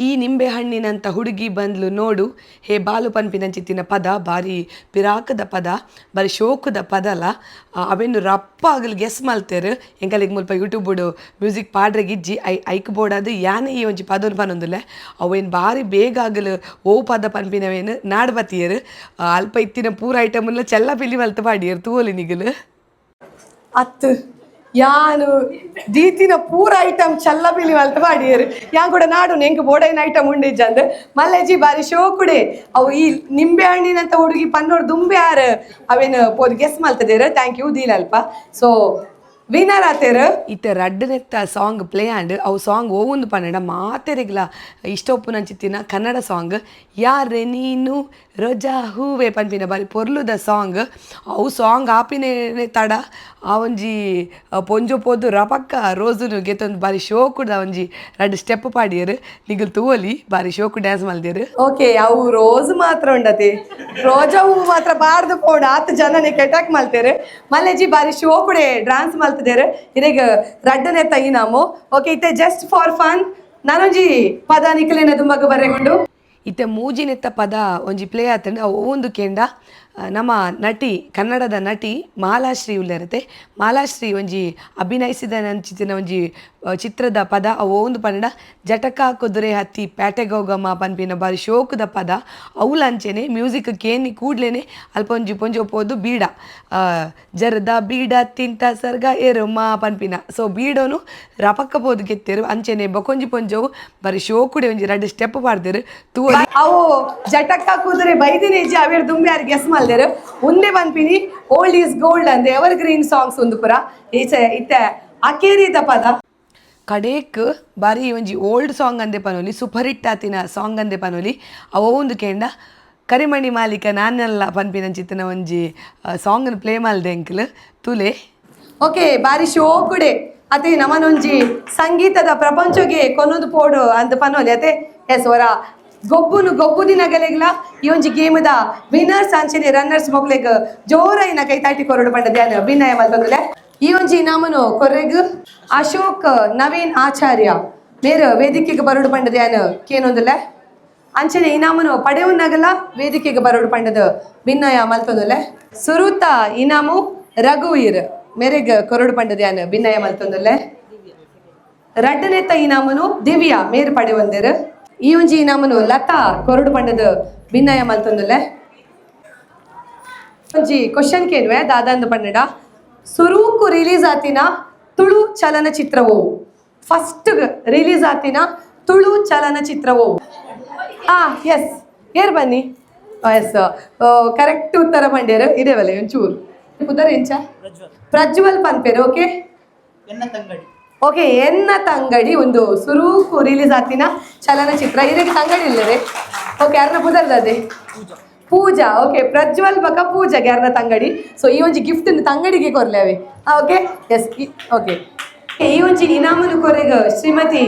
ಈ ನಿಂಬೆ ಹಣ್ಣಿನಂತ ಹುಡುಗಿ ಬಂದ್ಲು ನೋಡು ಹೇ ಬಾಲು ಪನ್ಪಿನಂಚಿತ್ತಿನ ಪದ ಬಾರಿ ಪಿರಾಕದ ಪದ, ಬಾರಿ ಶೋಕದ ಪದಲ. ಅವೆನ್ನು ರಪ್ಪ ಆಗಲು ಗೆಸ್ ಮಲ್ತೇರು. ಎಂಕಲಿಗೆ ಮುಲ್ಪ ಯೂಟ್ಯೂಬ್ ಮ್ಯೂಸಿಕ್ ಪಾಡ್ರೆ ಗಿಜ್ಜಿ I ಐಕ್ ಬೋಡಾದ್ ಯಾನೆ ಈ ಒಂಜಿ ಪದೊನು ಪನೊಂದುಲ್ಲೆ. ಅವೇನು ಬಾರಿ ಬೇಗ ಆಗಲು ಓ ಪದ ಪನ್ಪಿನವೇನು ನಾಡ್ ಬತ್ತಿಯರು. ಅಲ್ಪ ಇತ್ತಿನ ಪೂರ ಐಟಮ್ಲ ಚೆಲ್ಲ ಪಿಲಿ ಮಲ್ತ ಪಾಡಿಯರು ತೂವೊಲಿ ನಿಗಲು. ಅತ್ತು ಯಾನು ದೀತಿನ ಪೂರ ಐಟಮ್ ಚಲ್ಲ ಪಿಲಿ ಮಲ್ತ ಪಾಡಿಯರು. ಯಾನ್ ಕೂಡ ನಾಡು ಎಂಕ್ ಬೋಡೈನ ಐಟಮ್ ಉಂಡಿಜ್ಜಂದ್ ಮಲ್ಲೆಜಿ ಬಾರಿ ಶೋಕುಡೆ ಅವು ಈ ನಿಂಬೆ ಹಣ್ಣಿನಂತ ಹುಡುಗಿ ಪನ್ನೋಡು ದುಂಬೆ ಯಾರು ಅವೇನು ಪೋದು ಗೆಸ್ ಮಲ್ತದೇರು. Thank you ದೀಲ ಅಲ್ಪ. ಸೊ ವಿನ್ನರ್ ಆತೇರು. ಇತ್ತೆ ರಡ್ಡನೆತ್ತ song play and ಅವು ಸಾಂಗ್ ಓವೊಂದು ಪನ್ನಡ ಮಾತೆರೆಗ್ಲ ಇಷ್ಟ ಒಪ್ಪುನಂಚಿತ್ತಿನ ಕನ್ನಡ ಸಾಂಗ್ ಯಾರೆ ನೀನು ರೋಜಾ ಹೂವೆ ಪನ್ಪಿನ ಬಾರಿ ಪೊರ್ಲುದ ಸಾಂಗ್. ಅವು ಸಾಂಗ್ ಆಪಿನೇ ತಡ ಆ ಒಂಜಿ ಪೊಂಜೊ ಪೋದು ರಪಕ್ಕ ರೋಜುನು ಗೆತ್ತೊಂದು ಬಾರಿ ಶೋಕುದ ಒಂಜಿ ರಡ್ಡ್ ಸ್ಟೆಪ್ ಪಾಡಿಯೆರ್. ನಿಗುಲು ತೂವೊಲಿ ಬಾರಿ ಶೋಕು ಡ್ಯಾನ್ಸ್ ಮಲ್ದೆರ್. ಓಕೆ, ಅವು ರೋಸ್ ಮಾತ್ರ ಉಂಡತೆ, ರೋಜಾ ಹೂವು ಮಾತ್ರ ಬಾರ್ದು ಪೋಡು ಆತ್ ಜನನಿಕ್ ಅಟ್ಯಾಕ್ ಮಲ್ತೆರ್. ಮಲ್ಲೆಜಿ ಬಾರಿ ಶೋಕುಡೆ ಡ್ಯಾನ್ಸ್ ಮಲ್ತದೆರ್. ಇರೆಗ್ ರಡ್ಡನೆತ್ತ ಇನಾಮು. ಓಕೆ, ಇತ್ತೆ just for fun ನಾನೊಂಜಿ ಪದ ನಿಕಲೆನ ದುಂಬಗ್ ಬರೆಗೊಂಡು. ಇತ್ತೆ ಮೂಜಿನೆತ್ತ ಪದ ಒಂಜಿ ಪ್ಲೇ ಆತಂಡ ಅವು ಒಂದು ಕೇಂಡ ನಮ್ಮ ನಟಿ, ಕನ್ನಡದ ನಟಿ ಮಾಲಾಶ್ರೀ ಉಲ್ಲೆರತೆ. ಮಾಲಾಶ್ರೀ ಒಂಜಿ ಅಭಿನಯಿಸಿದ ನಂಚಿತಿನ ಒಂಜಿ ಚಿತ್ರದ ಪದ ಅವು ಒಂದು ಪಂಡ ಜಟಕ ಕುದುರೆ ಹತ್ತಿ ಪ್ಯಾಟೆಗೋಗಮ್ಮ ಪನ್ಪಿನ ಬಾರಿ ಶೋಕುದ ಪದ. ಅವುಲ ಅಂಚೆನೆ ಮ್ಯೂಸಿಕ್ ಕೇನಿ ಕೂಡ್ಲೇನೆ ಅಲ್ಪ ಒಂಜಿ ಪೊಂಜೊ ಪೋದು ಬೀಡ ಜರ್ದ ಬೀಡ ತಿಂತ ಸರ್ಗ ಏರುಮ್ಮ ಪನ್ಪಿನ. ಸೊ ಬೀಡೋನು ರಪಕ್ಕ ಪೋದು ಗೆತ್ತೇರು. ಅಂಚೆನೆ ಬೊಕೊಂಜಿ ಪೊಂಜೋವು ಬಾರಿ ಶೋಕುಡೆ ಒಂಜಿ ರಡ್ಡ್ ಸ್ಟೆಪ್ ಪಾಡ್ದೆರ್ ತೂ. ಅವು ಜಟಕ್ಕ ಕುದುರೆ ಬೈದಿನೇಜಿ ಅವೇರ್ ದುಂಬೆ ಯಾರು ಗೆಸ್ ಮಲ್ದೆರ್. ಉಂದೆ ಪನ್ಪಿನಿ old is gold ಅಂದೆ ever green songs ಉಂದು ಪುರ. ಈಚೆ ಇತ್ತೆ ಅಕೇರಿದ ಪದ ಕಡೇಕ್ ಬಾರಿ ಒಂಜಿ ಓಲ್ಡ್ ಸಾಂಗ್ ಅಂದೆ ಪನೊಲಿ, ಸೂಪರ್ ಹಿಟ್ ಆತಿನ ಸಾಂಗ್ ಅಂದೆ ಪನೊಲಿ. ಅವು ಒಂದು ಕೇಂಡ ಕರಿಮಣಿ ಮಾಲಿಕ ನಾನೆಲ್ಲ ಪನ್ಪಿನಂಚಿತ್ತಿನ ಒಂಜಿ ಸಾಂಗ್ನ ಪ್ಲೇ ಮಲ್ದೆ ಎಂಕ್ಲ್ ತುಲೆ. ಓಕೆ, ಬಾರಿ ಶೋಕುಡೆ ಅತೆ ನಮನೊಂಜಿ ಸಂಗೀತದ ಪ್ರಪಂಚಗೆ ಕೊನೊಂದು ಪೋಡು ಅಂದ್ ಪನೊಲಿ ಅತೆ. ಎಸ್, ಒರ ಗೊಬ್ಬುನು ಗೊಬ್ಬು ದಿನಗಲೆಗ್ಲ ಈ ಒಂಜಿ ಗೇಮ್ದ ವಿನ್ನರ್ಸ್ ಅಂಚನೆ ರನ್ನರ್ಸ್ ಮೊಕ್ಲೆಗ್ ಜೋರೈನ ಕೈ ತಾಟಿ ಕೊರಡು ಪಂಡ ಧ್ಯಾನ ವಿನಯ ಮಲ್ತೊಂದುಲೆ. ಈ ಒಂಜಿ ಇನಾಮನು ಕೊರ್ರೆಗ್ ಅಶೋಕ್ ನವೀನ್ ಆಚಾರ್ಯ ಮೇರ್ ವೇದಿಕೆಗೆ ಬರಡು ಪಂಡ ಧ್ಯಾನ ಕೇನೊಂದುಲೆ. ಅಂಚನೆ ಇನಾಮನು ಪಡೆಯುವನಾಗಲ ವೇದಿಕೆಗೆ ಬರಡು ಪಂಡದ ಭಿನ್ನಯ ಮಲ್ತೊಂದುಲೆ. ಸುರುತ ಇನಾಮು ರಘುವೀರ್ ಮೇರೆಗ್ ಕೊರಡು ಪಂಡ ಧ್ಯಾನ ಭಿನ್ನಯ ಮಲ್ತೊಂದುಲೆ. ರಡ್ಡನೆತ್ತ ಇನಾಮನು ದಿವ್ಯಾ ಮೇರ್ ಪಡೆವಂದೆರ್. ಈ ಒಂಜಿ ಇನಾಮನು ಲತಾ ಕೊರಡು ಪಂಡದ ಭಿನ್ನಯ ಮಲ್ತೊಂದುಲೆ. ಒಂಜಿ ಕ್ವಶನ್ ಕೇನ್ವೆ ದಾದಂದು ಪಂಡಡ, ಸುರೂಕು ರಿಲೀಸ್ ಆತಿನ ತುಳು ಚಲನಚಿತ್ರವು, ಫಸ್ಟ್ ರಿಲೀಸ್ ಆತಿನ ತುಳು ಚಲನಚಿತ್ರವು? ಆ ಎಸ್, ಏರ್ ಬನ್ನಿ. ಎಸ್, ಕರೆಕ್ಟ್ ಉತ್ತರ ಪಂಡ್ಯರು. ಇದೇವಲ್ಲ ಒಂಚೂರು ಪುದರ್ ಎಂಚ? ಪ್ರಜ್ವಲ್ ಪನ್ಪೇರು. ಓಕೆ. ಎನ್ನ ತಂಗಡಿ. ಓಕೆ, ಎನ್ನ ತಂಗಡಿ ಒಂದು ಸುರೂಕು ರಿಲೀಸ್ ಆತಿನ ಚಲನಚಿತ್ರ. ಇದಕ್ಕೆ ತಂಗಡಿ ಇಲ್ಲರೆ? ಓಕೆ, ಯಾರನ್ನ ಪುದರ್ದದೆ? ಪೂಜಾ. ಓಕೆ, ಪ್ರಜ್ವಲ್ ಬಕ ಪೂಜಾ ಯಾರನ್ನ ತಂಗಡಿ. ಸೊ ಈ ಒಂಜಿ gift Tangadagi ಕೊರ್ಲೇವೆ. Okay, yes, okay. ಈ ಒಂಜಿ ಇನಾಮನು ಕೊರೆಗ ಶ್ರೀಮತಿ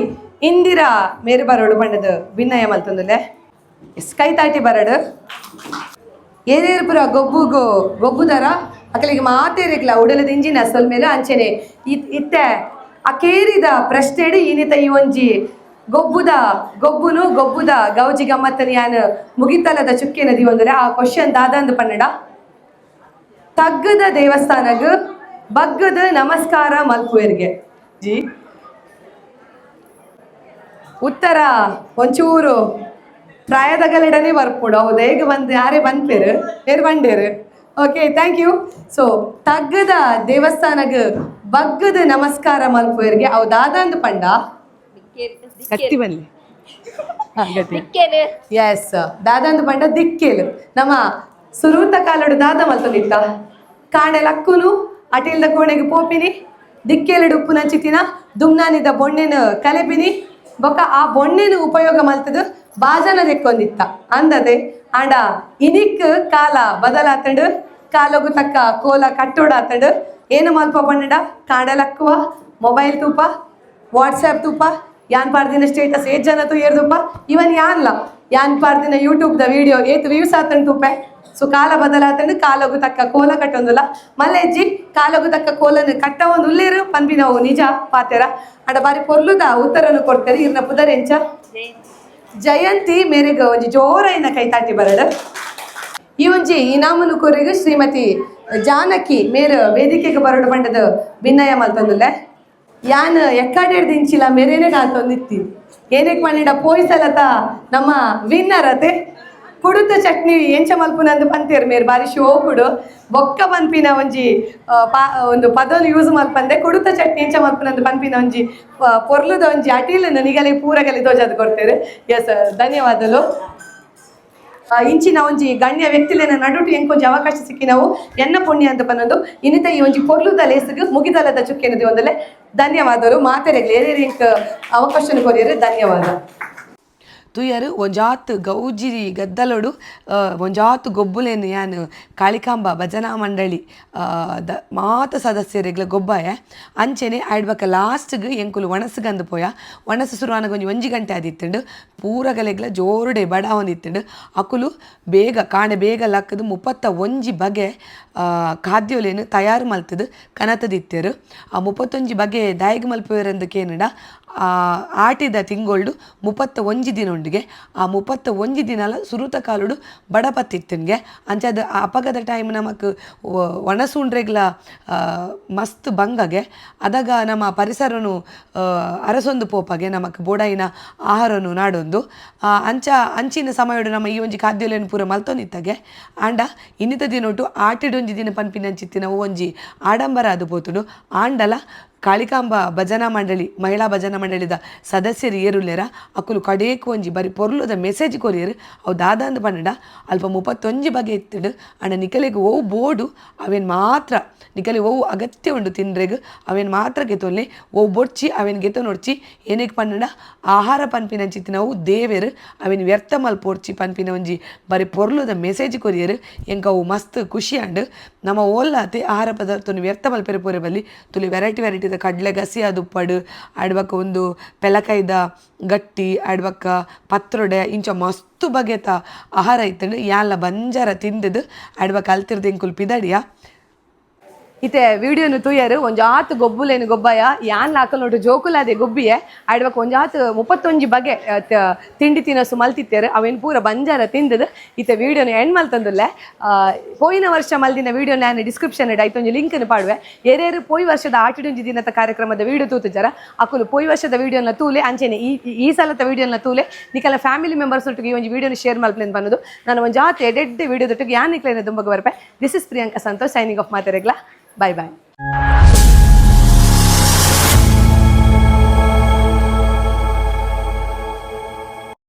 ಇಂದಿರಾ ಮೇರು ಬರೋಡು ಪಂಡದ ವಿನಯ ಮಲ್ತೊಂದುಲೆ. ಎಸ್, ಕೈ ತಾಟಿ ಬರಡು. ಏನೇರು ಪುರ ಗೊಬ್ಬುಗು ಗೊಬ್ಬುದರ ಅಕಲಿಗೆ ಮಾತೇರಿಗ್ಲ ಉಡಲದ ಇಂಜಿನ ಅಸಲ್ ಮೇಲೆ. ಅಂಚೆನೆ ಇತ್ತೆ ಅಕೇರಿದ ಪ್ರಶ್ನೆಡು ಈನಿತ ಈ ಒಂಜಿ ಗೊಬ್ಬುದ ಗೊಬ್ಬುನು ಗೊಬ್ಬುದ ಗೌಜಿ ಗಮ್ಮತ್ತನ ಯಾನ್ ಮುಗಿತಲದ ಚುಕ್ಕೆ ನದಿ ಒಂದರೆ. ಆ ಕ್ವಶನ್ ದಾದಂದು ಪನ್ನಡ, ತಗ್ಗದ ದೇವಸ್ಥಾನಗ್ ಬಗ್ಗದ ನಮಸ್ಕಾರ ಮಲ್ಪುವೆರ್ಗೆ ಜಿ. ಉತ್ತರ ಒಂಚೂರು ಪ್ರಾಯದಗಲೆಡನೆ ಬರ್ಪುಡು. ಹೌದು, ಹೇಗೆ ಬಂದು ಯಾರೇ ಬಂದ್ಪೇರು ಏರ್ ಬಂಡೇರು. Okay, thank you. So ತಗ್ಗದ ದೇವಸ್ಥಾನಗ್ ಬಗ್ಗದ ನಮಸ್ಕಾರ ಮಲ್ಪುವೆರ್ಗೆ, ಅವು ದಾದಂದು ಪಂಡ ಕತ್ತಿ ಬನ್ನಿ. ದಿಕ್ಕೇನು? ಎಸ್, ದಾದಂದು ಪಂಡ ದಿಕ್ಕೇಲು. ನಮ್ಮ ಸುರೂತ ಕಾಲಡು ದಾದ ಮಲ್ತೊಂದಿತ್ತ? ಕಾಣೆ ಲಕ್ಕುನು, ಅಟಿಲ್ದ ಕೋಣೆಗೆ ಪೋಪಿನಿ, ದಿಕ್ಕೇಲುಡು ಉಪ್ಪು ನಂಚಿತಿನ ದುಮ್ನಾನಿದ ಬೊಣ್ಣೆನ ಕಲೆಪಿನಿ, ಬೊಕ್ಕ ಆ ಬೊಣ್ಣೆನ ಉಪಯೋಗ ಮಲ್ತದು ಬಾಜನ ದೆಕ್ಕೊಂದಿತ್ತ ಅಂದದೆ. ಆಂಡ ಇನಿಕ್ ಕಾಲ ಬದಲಾತಂಡು, ಕಾಲಗು ತಕ್ಕ ಕೋಲ ಕಟ್ಟೋಡಾತಂಡು. ಏನು ಮಲ್ಪ ಪಂಡ, ಕಾಂಡೆ ಲಕ್ಕುವ, ಮೊಬೈಲ್ ತೂಪ, ವಾಟ್ಸ್ಯಾಪ್ ತೂಪ, ಯಾನ್ ಪಾಡ್ದಿನ ಸ್ಟೇಟಸ್ ಏತ್ ಜನ ತೂಯೆರ್ ತೂಪ, ಇವನ್ ಯಾನ್ಲ ಯಾನ್ ಪಾಡ್ದಿನ ಯೂಟ್ಯೂಬ್ ದ ವಿಡಿಯೋ ಏತ್ ವ್ಯೂಸ್ ಆತಂಡ್ ತೂಪೆ. ಸೊ ಕಾಲ ಬದಲಾತಂಡು, ಕಾಲಗು ತಕ್ಕ ಕೋಲ ಕಟ್ಟೊಂದುಲ್ಲ. ಮಲ್ಲೆಜ್ಜಿ, ಕಾಲಗು ತಕ್ಕ ಕೋಲನ್ನು ಕಟ್ಟ ಒಂದು ಉಲ್ಲೇರು ಪನ್ಪಿನವು ನಿಜ ಪಾತೆರ. ಅಡ ಬಾರಿ ಪೊರ್ಲುದ ಉತ್ತರನು ಕೊಡ್ತಾರೆ. ಇರ್ನ ಪುದರ್ ಎಂಚ? ಜಯಂತಿ ಮೇರೆಗ್ ಒಂಜಿ ಜೋರೈನ ಕೈ ತಾಟಿ ಬರಡು. ಈ ಒಂಜಿ ಇನಾಮನು ಕೊರಿಗ್ ಶ್ರೀಮತಿ ಜಾನಕಿ ಮೇರ್ ವೇದಿಕೆಗೆ ಬರಡು ಪಂಡದ ಭಿನ್ನಯ ಮಲ್ತೊಂದುಲ್ಲೆ. ಯಾನ್ ಎಕ್ಕಾಡೆಡ್ದು ಇಂಚಿಲ ಮೇರೇನೆ ಕಾತೊಂದಿತ್ತಿ. ಏನಕ್ಕೆ ಪಂಡ ಪೋಯ್ಸಲತ ನಮ್ಮ ವಿನ್ನರ್ ಅತೆ. ಕುಡುತ ಚಟ್ನಿ ಎಂಚ ಮಲ್ಪುನಂದು ಪಂತೇರು ಮೇರ್ ಬಾರಿ ಶೋಕುಡು. ಬೊಕ್ಕ ಪನ್ಪಿನ ಒಂಜಿ ಒಂದು ಪದನು ಯೂಸ್ ಮಲ್ಪಂದೆ ಕುಡುತ ಚಟ್ನಿ ಎಂಚ ಮಲ್ಪುನಂದು ಪನ್ಪಿನ ಒಂಜಿ ಪೊರ್ಲುದ ಒಂಜಿ ಅಟೀಲ್ ನಿಗಲಿ ಪೂರಗಲಿ ತೋಜಾದ್ ಕೊಡ್ತೇವೆ. ಎಸ್, ಧನ್ಯವಾದಗಳು. ಇಂಚಿನ ಒಂಜಿ ಗಣ್ಯ ವ್ಯಕ್ತಿಲೆನ ನಡುಟು ಎಂಕೊಂಜಿ ಅವಕಾಶ ಸಿಕ್ಕಿನವು ಎನ್ನ ಪುಣ್ಯ ಅಂತ ಪನ್ನೊಂದು ಇನ್ನಿತ ಈ ಒಂಜಿ ಪೊರ್ಲುದ ಲೇಸುಗು ಮುಗಿದಲದ ಚುಕ್ಕೆನದಿ ಒಂದಲೆ ಧನ್ಯವಾದಗಳು. ಮಾತೆರೆಗ್ಲ ಏರೇರು ಎಂಕ್ ಅವಕಾಶನ ಕೊರಿಯರು ಧನ್ಯವಾದ. ತೂಯರ್ ಒಂಜಾತ್ ಗೌಜಿರಿ ಗದ್ದಲೊಡು ಒಂಜಾತ್ ಗೊಬ್ಬುಲೆನ್ ಯಾನ್ ಕಾಳಿಕಾಂಬ ಭಜನಾ ಮಂಡಳಿ ದ ಮಾತ ಸದಸ್ಯರೆಗ್ಲ ಗೊಬ್ಬಾಯ. ಅಂಚೆನೆ ಆಯ್ಡ್ ಲಾಸ್ಟ್ಗ್ ಎಂಕುಲು ಒಣಸುಗಂದು ಪೋಯ. ಒಣಸು ಸುರುವಾನಗ ಒಂಜಿ ಒಂಜಿ ಗಂಟೆ ಆದಿತ್ತುಂಡು. ಪೂರಗಲೆಗ್ಲ ಜೋರುಡೆ ಬಡಾವೊಂದಿತ್ತುಂಡು. ಅಕುಲು ಬೇಗ ಕಾಂಡೆ ಬೇಗ ಲಕ್ಕದು 31 ಬಗೆ ಖಾದ್ಯೊಲೆನ್ ತಯಾರು ಮಲ್ತದು ಕನತದಿತ್ತೆರು. ಆ 31 ಬಗೆ ದಾಯೆಗ್ ಮಲ್ಪುವೆರೆಂದು ಕೇನಡ ಆಟಿದ ತಿಂಗೊಳ್ಡು 31 ದಿನ ಉಂಡುಗೆ. ಆ 31 ದಿನಲ ಸುರುತ ಕಾಲುಡು ಬಡಪತ್ತಿತ್ತುನ್ಗೆ. ಅಂಚಾದ ಅಪಗದ ಟೈಮ್ ನಮಕ್ ಒಣಸುಂಡ್ರೆಗ್ಲ ಮಸ್ತ್ ಬಂಗಗೆ. ಅದಾಗ ನಮ್ಮ ಪರಿಸರನು ಅರಸೊಂದು ಪೋಪಗೆ ನಮಕ್ ಬೋಡಾಯಿನ ಆಹಾರನು ನಾಡೊಂದು ಅಂಚ ಅಂಚಿನ ಸಮಯಡು ನಮ್ಮ ಈ ಒಂಜಿ ಖಾದ್ಯೊಲೆನ್ ಪೂರ ಮಲ್ತೊಂದಿತ್ತಗೆ. ಆಂಡ ಇನ್ನಿತ ದಿನೊಟು ಆಟಿಡೊಂಜಿ ದಿನ ಪನ್ಪಿನಂಚಿತ್ತಿನ ಒಂಜಿ ಆಡಂಬರ ಅದು ಪೋತುಂಡು. ಆಂಡಲ ಕಾಳಿಕಾಂಬ ಭಜನಾ ಮಂಡಳಿ ಮಹಿಳಾ ಭಜನಾ ಮಂಡಳಿದ ಸದಸ್ಯರು ಏರುಲ್ಲೆರ ಅಕುಲು ಕಡೇಕು ಒಂಜಿ ಬರಿ ಪೊರ್ಲುದ ಮೆಸೇಜ್ ಕೊರಿಯರು. ಅವು ದಾದಾಂದು ಪಂಡ ಅಲ್ಪ 31 ಬಗೆ ಇತ್ತುಂಡು. ಅಂಡ ನಿಕಲೆಗ್ ಓವು ಬೋಡು ಅವೇನು ಮಾತ್ರ ನಿಕಲೆ ಓವು ಅಗತ್ಯ ಉಂಡು ತಿಂಡ್ರೆಗ್ ಅವೇನು ಮಾತ್ರ ಗೆತೊನ್ಲೆ, ಓವು ಬೊಡ್ಚಿ ಅವೇನು ಗೆತೊನೊಡ್ಚಿ. ಏನೇಕ್ ಪಂಡ ಆಹಾರ ಪನ್ಪಿನಂಚಿತ್ತಿನವು ದೇವೆರ್ ಅವೇನು ವ್ಯರ್ಥ ಮಲ್ಪೊಡ್ಚಿ ಪನ್ಪಿನ ಒಂಜಿ ಬರಿ ಪೊರ್ಲುದ ಮೆಸೇಜ್ ಕೊರಿಯರು. ಎಂಕ್ ಅವು ಮಸ್ತ್ ಖುಷಿ ಆಂಡ್. ನಮ್ಮ ಓಲ್ಲಾತೆ ಆಹಾರ ಪದಾರ್ಥನು ವ್ಯರ್ಥ ಮಲ್ಪೆರೆ ಪೋರೆ ಬಲ್ಲಿ. ತುಲಿ ವೆರೈಟಿ ವೆರೈಟಿದ ಕಡಲೆ ಗಸಿ ಆದುಪ್ಪಡು, ಆಡ್ಬಕ್ಕ ಒಂದು ಪೆಲಕೈದ ಗಟ್ಟಿ, ಆಡ್ಬಕ್ಕ ಪತ್ರೊಡೆ ಇಂಚ ಮಸ್ತ್ ಬಗೆತ ಆಹಾರ ಇತ್ತುಂಡು. ಯಾನ್ಲ ಬಂಜಾರ ತಿಂದದು ಆಡ್ಬಕ್ಕ ಅಲ್ತಿರ್ದು ಎಂಕುಲು ಪಿದಡಿಯ. ಇತ್ತೆ ವಿಡಿಯೋನು ತೂಯರು ಒಂಜಾತ್ ಗೊಬ್ಬುಲೇನು ಗೊಬ್ಬಾಯ. ಯಾನ್ ಲಾಕಲ್ ನೋಟು ಜೋಕುಲಾದೆ ಗೊಬ್ಬಿಯೆ. ಆಡ್ಬಕ್ಕ ಒಂಜಾತ್ 31 ಬಗೆ ತಿಂಡಿ ತಿನಸು ಮಲ್ತಿತ್ತೇರು. ಅವೇನು ಪೂರ ಬಂಜಾರ ತಿಂದದು ಇತ್ತೆ ವಿಡಿಯೋನು ಎಂಡ್ ಮಲ್ತಂದುಲ್ಲೆ. ಪೋಯಿನ ವರ್ಷ ಮಲ್ದಿನ ವಿಡಿಯೋ ನಾನು ಡಿಸ್ಕ್ರಿಪ್ಷನ್ ಐತೊಂಜಿ ಲಿಂಕ್ನು ಪಾಡುವೆ. ಏರೇರು ಪೋಯಿ ವರ್ಷದ ಆಟಿಡೊಂಜಿ ದಿನದ ಕಾರ್ಯಕ್ರಮದ ವಿಡಿಯೋ ತೂತುಜಾರ ಅಕುಲು ಪೋಯಿ ವರ್ಷದ ವಿಡಿಯೋನ ತೂಲೆ, ಅಂಚೆನೆ ಈ ಈ ಸಲತ ವಿಡಿಯೋನ ತೂಲೆ. ನಿಕಲ ಫ್ಯಾಮಿಲಿ ಮೆಂಬರ್ಸ್ ಒಟ್ಟಿಗೆ ಈ ಒಂಜಿ ವಿಡಿಯೋನ ಶೇರ್ ಮಲ್ಪಲೆನ್ ಬನ್ನದು. ನಾನು ಒಂಜಾತ್ ಎಡೆಡ್ ವಿಡಿಯೋ ದೊಟ್ಟಿಗೆ ಯಾನ್ ನಿಕ್ಲೇನ ದುಂಬಗ್ ಬರ್ಪೆ. This is Priyanka Santosh signing off. ಮಾತೆರೆಗ್ಲ bye bye.